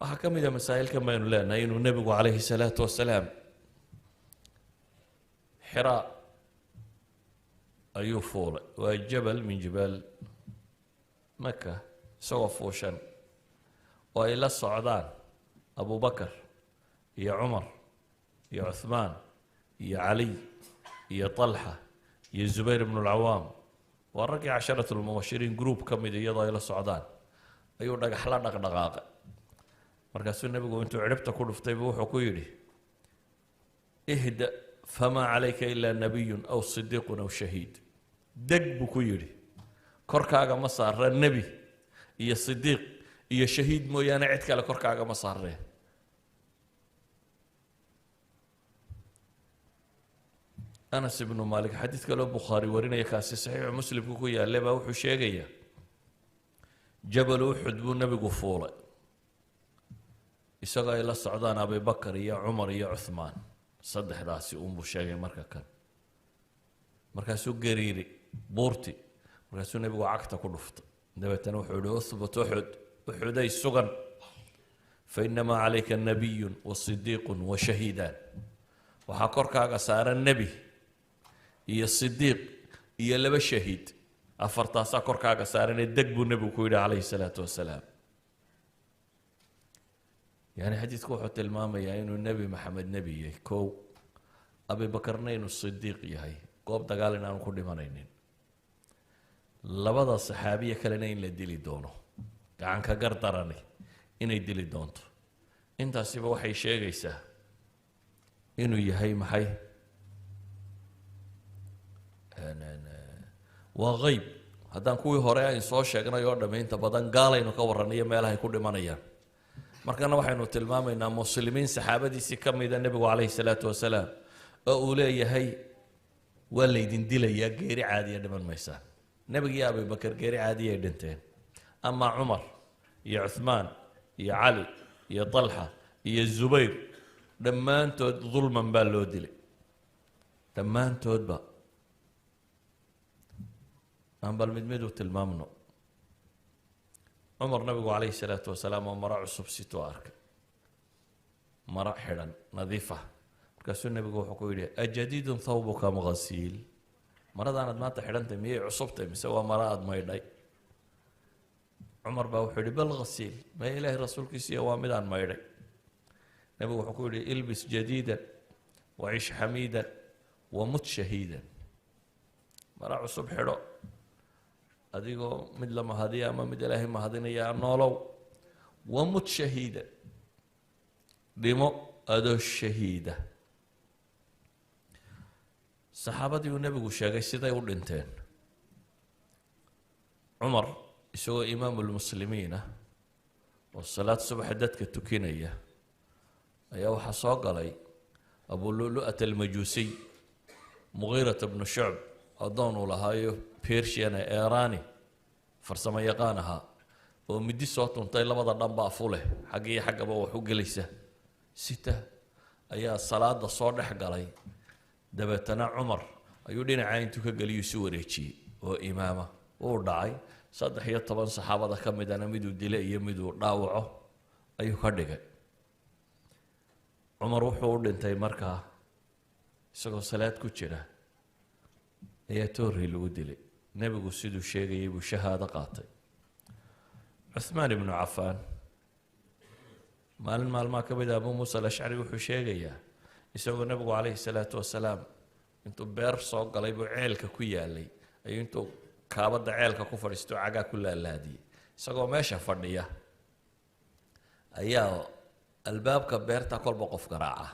Waxaa ka mid a masaa'ilkan baynu leenahay inuu nebigu calayhi salaatu wasalaam Xiraa ayuu fuulay, waa jabal min jibaal Maka, isagoo fuushan oo ay la socdaan Abubakar iyo Cumar iyo Cuthmaan iyo Caliy iyo Talxa iyo Zubayr ibnu Alcawaam, waa raggii casharat lmubashiriin group ka mid, iyadoo ay la socdaan ayuu dhagax la dhaqdhaqaaqay. Markaasuu nebigu intuu cidhibta ku dhuftay buu wuxuu ku yidhi: "Ihda, famaa calayka ilaa nabiyun aw sidiiqun aw shahiid." "Deg," buu ku yidhi, "korkaaga ma saara nebi iyo sidiiq iyo shahiid mooyaane, cid kale korkaaga ma saareen." Anas ibnu Malik, xadiid kaloo Bukhaari warinaya, kaasi Saxiixu Muslimku ku yaale, baa wuxuu sheegayaa Jabalu Uxud buu nebigu fuulay isagoo ay la socdaan Abibakar iyo Cumar iyo Cuthmaan, saddexdaasi uunbuu sheegay. Marka kan markaasuu gariiri buurti, markaasuu nebigu cagta ku dhuftay, dabeetana wuxuu yihi: "Uhbut Uxud, Uxuday sugan, fa inamaa calayka nabiyun wa sidiiqun wa shahiidaan." Waxaa korkaaga saaran nebi iyo sidiiq iyo laba shahiid, afartaasaa korkaaga saaranee deg, buu nebigu ku yidhi calayhi salaatu wasalaam. Yani xadiidku wuxuu tilmaamayaa inuu Nebi Maxamed nebi yahay kow, Abibakarna inuu sidiiq yahay, goob dagaal in aanu ku dhimanaynin, labada saxaabiye kalena in la dili doono, gacanka gar darani inay dili doonto. Intaasiba waxay sheegaysaa inuu yahay maxay? Waa qeyb. Haddaan kuwii hore ayn soo sheegnay oo dhamm inta badan gaalaynu ka warranayo meelahay ku dhimanayaan, markana waxaynu tilmaamaynaa muslimiin saxaabadiisii ka mida nebigu calayhi salaatu wasalaam oo uu leeyahay: "Waa laydin dilayaa, geeri caadiya dhiman maysaan." Nebigii Abibakar geeri caadiyay dhinteen, amaa Cumar iyo Cuthmaan iyo Cali iyo Talxa iyo Zubayr dhammaantood dulman baa loo dilay dhammaantoodba. Aan bal mid mid u tilmaamno. Cumar, nabigu calayhi salaatu wasalaam oo maro cusub situu arkay, maro xidhan nadiif ah. Markaasuu nebigu wuxuu ku yidhi: "Ajadiidun thawbuka am ghasiil? Maradaanaad maanta xidhantay miyay cusubtay mise waa maro aada maydhay?" Cumar baa wuxuu yidhi: "Bal ghasiil, maya, Ilaahay rasuulkiisiiyo, waa midaan maydhay." Nebigu wuxuu ku yidhi: "Ilbis jadiidan wacish xamiidan wamut shahiidan." Maro cusub xidho, adigoo mid la mahadiya ama mid Ilaahay mahadinaya noolow, wamut shahiidan, dhimo adoo shahiida. Saxaabadii uu nebigu sheegay siday u dhinteen: Cumar isagoo imaamulmuslimiin ah oo salaad subaxa dadka tukinaya ayaa waxaa soo galay Abululu'at Almajuusiy, Mugiirata bnu Shucb, addoon uu lahaayo Persian ee Erani, farsamo yaqaan ahaa, oo midi soo tuntay, labada dhanba afu leh, xagga iyo xaggaba wax u gelaysa sita, ayaa salaada soo dhex galay. Dabeetana Cumar ayuu dhinacaa intuu ka geliyuu isu wareejiyey oo imaama uu dhacay. 13 saxaabada ka midana miduu dile iyo miduu dhaawaco ayuu ka dhigay. Cumar wuxuu u dhintay markaa isagoo salaad ku jira ayaa toorri lagu dilay. Nebigu siduu sheegayay buu shahaado qaatay. Cuthmaan ibnu Cafaan, maalin maalmaha ka mid a, Abu Muusa Alashcari wuxuu sheegayaa isagoo nebigu calayhi salaatu wasalaam intuu beer soo galay buu ceelka ku yaalay ayuu intuu kaabadda ceelka ku fadhiisto cagaa ku laalaadiyey. Isagoo meesha fadhiya ayaa albaabka beerta kolba qof garaaca.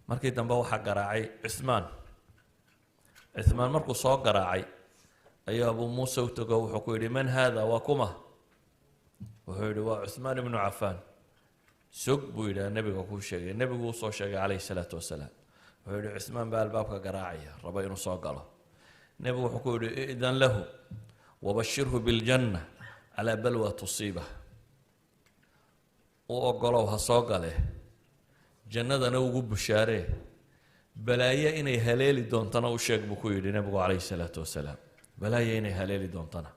Markii dambe waxaa garaacay Cuthmaan. Cuthmaan markuu soo garaacay ayuu Abuu Muuse u tago, wuxuu ku yidhi: "Man haada? Waa kuma?" Wuxuu yidhi: "Waa Cuthmaan ibnu Cafaan." "Sug," buu yidhi, "nebiga kuu sheegay." Nebigu usoo sheegay calayhi salaatu wasalaam. Wuxuu yidhi: "Cuthmaan baa albaabka garaacaya, raba inuu soo galo." Nebigu wuxuu ku yidhi: "I'dan lahu wabashirhu biljanna calaa balwa tusiibah." U ogolow ha soo gale, jannadana ugu bushaaree, balaaye inay haleeli doontana u sheeg, buu ku yidhi nebigu calayhi salaatu wasalaam, balaaye inay haleeli doontana.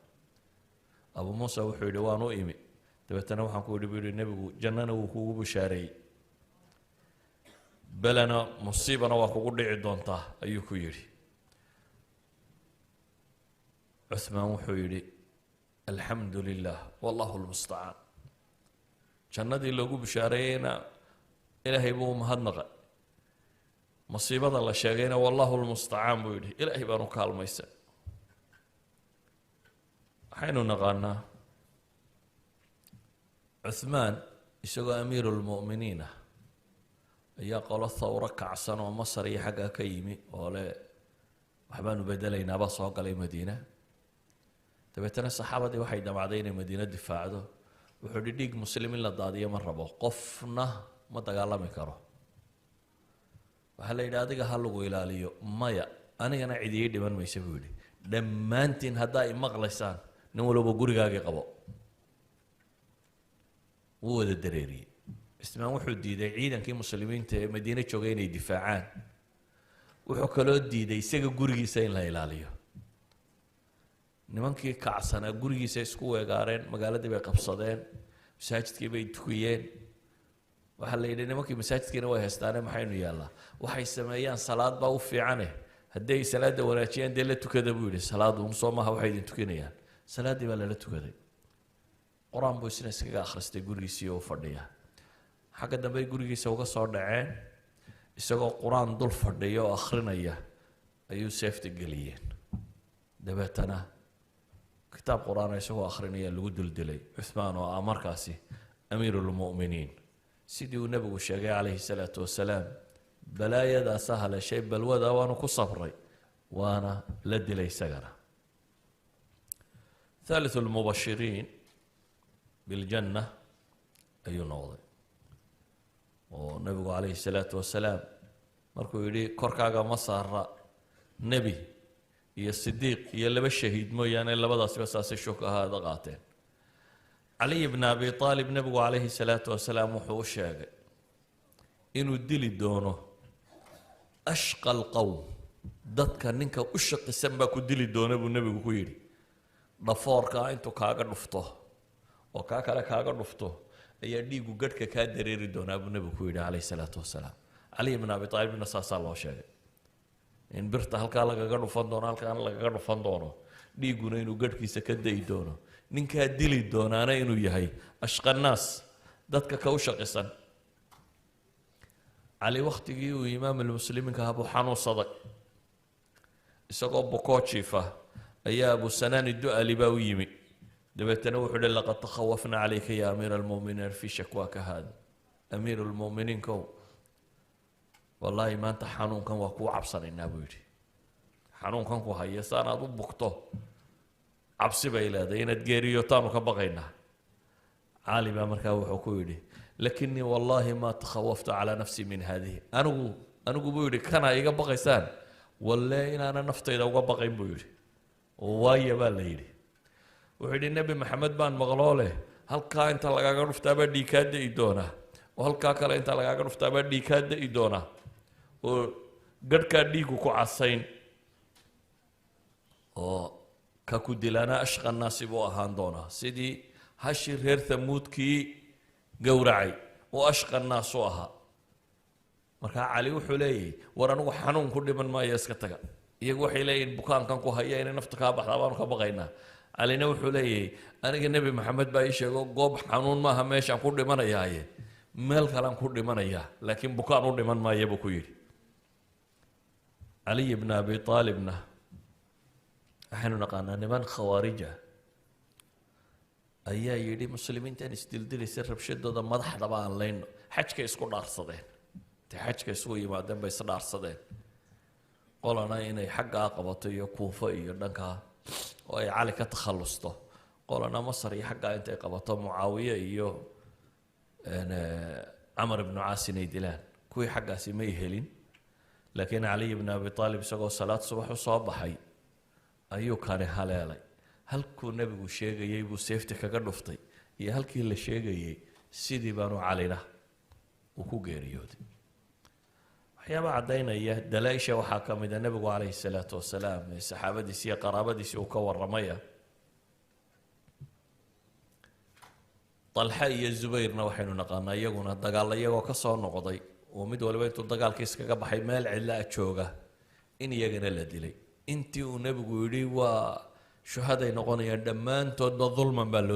Abu Muusa wuxuu yidhi: "Waan u imi." Dabeetana waxaan ku yidhi, buu yidhi, nebigu jannana wuu kugu bushaareeyey, belena musiibana waa kugu dhici doontaa, ayuu ku yidhi. Cuthmaan wuxuu yidhi: "Alxamdu lilah wallahu lmustacaan." Jannadii loogu bushaareeyeyna Ilaahay buu u mahadnaqay, masiibada la sheegayna wallahu lmustacaan buu yidhi, Ilaahay baan u kaalmaysa. Waxaynu naqaanaa Cuthmaan isagoo amiiru lmu'miniin ah ayaa qolo thawro kacsan oo Masar iyo xaggaa ka yimi oo le waxbaanu bedelaynaabaa soo galay Madiina. Dabeetana saxaabadii waxay damacday inay Madiino difaacdo. Wuxuu yidhi: "Dhiig Muslim in la daadiyo ma rabo, qofna ma dagaalami karo." Waxaa la yidhi: "Adiga ha lagu ilaaliyo." "Maya, anigana cid ii dhiman maysa," buu yidhi. "Dhammaantiin haddaa imaqlaysaan, nin walba gurigaagii qabo." Wuu wada dareeriyey. Cismaan wuxuu diiday ciidankii Muslimiinta ee Madiine joogay inay difaacaan. Wuxuu kaloo diiday isaga gurigiisa in la ilaaliyo. Nimankii kacsanaa gurigiisa isku weegaareen, magaaladii bay qabsadeen, masaajidkii bay tukiyeen. Waxaa la yidhi: "Nimankii masaajidkiina way haystaane, maxaynu yaallaa?" "Waxay sameeyaan salaad baa u fiicane, hadday salaadda wanaajiyaan dee la tukada," buu yidhi. "Salaad uun soo maaha waxay idin tukinayaan?" Salaaddii baa lala tukaday. Qur-aan buu isna iskaga akhristay gurigiisii oo fadhiya. Xagga dambe ay gurigiisa uga soo dhaceen. Isagoo qur-aan dul fadhiya oo akhrinaya ayuu seefta geliyeen. Dabeetana kitaab qur-aan isagoo akhrinaya lagu duldilay Cuthmaan oo ah markaasi amiirulmu'miniin, sidii uu nebigu sheegay calayhi salaatu wasalaam. Balaayadaasa haleeshay, balwada waanu ku sabray, waana la dilay isagana. Thalith lmubashiriin biljanna ayuu noqday, oo nebigu calayhi salaatu wasalaam markuu yidhi: "Korkaaga ma saara nebi iyo sidiiq iyo laba shahiid mooyaane," labadaasiba saasay shukahaada qaateen. Caliy bna Abi Aalib nebigu calayhi salaatu wasalaam wuxuu u sheegay inuu dili doono ashqa alqowm. Dadka ninka u shaqisan baa ku dili doona, buu nebigu ku yidhi. Dhafoorkaa intuu kaaga dhufto oo kaa kale kaaga dhufto ayaa dhiigu gadhka kaa dareeri doonaa, buu nebigu ku yidhi calayhi salaatu wasalaam. Caliy bna Abi Aalibna saasaa loo sheegay in birta halkaa lagaga dhufan doono, halkaana lagaga dhufan doono, dhiigguna inuu gadhkiisa ka da'i doono, ninkaa dili doonaana inuu yahay ashqanaas, dadka ka u shaqisan. Cali wakhtigii uu imaam almuslimiinka ahaa buu xanuunsaday. Isagoo bukoo jiifa ayaa Abu Sanaan Du'ali baa u yimi. Dabeetana wuxuu uhi: "Laqad takhawafna calayka ya amiira almu'miniin fi shakwaaka haada. Amiir almu'miniinkow, wallaahi maanta xanuunkan waa kuu cabsanaynaa," buu yidhi. "Xanuunkan ku haya saan aad u bugto cabsi bay leedahay, inaad geeriyotaanu ka baqaynaa." Cali baa markaa wuxuu ku yidhi: "Lakinii wallaahi ma takhawaftu calaa nafsi min haadihi." Anigu, buu yidhi, kana iga baqaysaan walle inaana naftayda uga baqayn, buu yidhi. "Waayo?" baa la yidhi. Wuxuu yidhi: "Nebi Maxamed baan maqloo leh halkaa inta lagaaga dhuftaabaa dhiig kaa da'i doonaa, oo halkaa kale inta lagaaga dhuftaabaa dhiig kaa da'i doonaa, oo garhkaa dhiigu ku casayn, oo ka ku dilaana ashqa naasi buu ahaan doonaa, sidii hashii reer Thamuudkii gowracay oo ashqa naas u ahaa." Markaa Cali wuxuu leeyahy: "War, anigu xanuun ku dhiman maayo, iska taga." Iyagu waxay leeyihin: "Bukaankan ku haya inay nafta kaa baxdaa baanu ka baqaynaa." Calina wuxuu leeyahay: "Aniga Nebi Maxamed baa ii sheego, goob xanuun maaha meeshaan ku dhimanayaaye, meel kalean ku dhimanayaa, laakiin bukaan u dhiman maaya," buu ku yidhi. Caliy bna Abi Aalibna waxaynu naqaanaa niman khawaarija ayaa yidhi: "Muslimiintan isdildilaysa rabshadooda madaxdaba aan layno." Xajkay isku dhaarsadeen. Intay xajka isugu yimaadeen bay isdhaarsadeen, qolana inay xaggaa qabato iyo Kuufo iyo dhankaa oo ay Cali ka takhallusto, qolana Masar iyo xaggaa intay qabato Mucaawiye iyo Camar ibnu Caas inay dilaan. Kuwii xaggaasi may helin, laakiin Caliy bna Abi Aalib isagoo salaad subax u soo baxay ayuu kani haleelay. Halkuu nebigu sheegayey buu seefti kaga dhuftay iyo halkii la sheegayey, sidii baanu Calina uu ku geeriyooday. Waxyaaba caddaynaya dalaa-isha waxaa ka mid a nebigu calayhi salaatu wasalaam ee saxaabadiisi iyo qaraabadiisii uu ka warramaya. Talxa iyo Zubayrna waxaynu naqaanaa iyaguna dagaal iyagoo ka soo noqday oo mid waliba intuu dagaalkii iskaga baxay meel cidla a jooga in iyagana la dilay. Intii uu nebigu yidhi waa shuhaday noqonayaan, dhammaantoodba dulman baa loo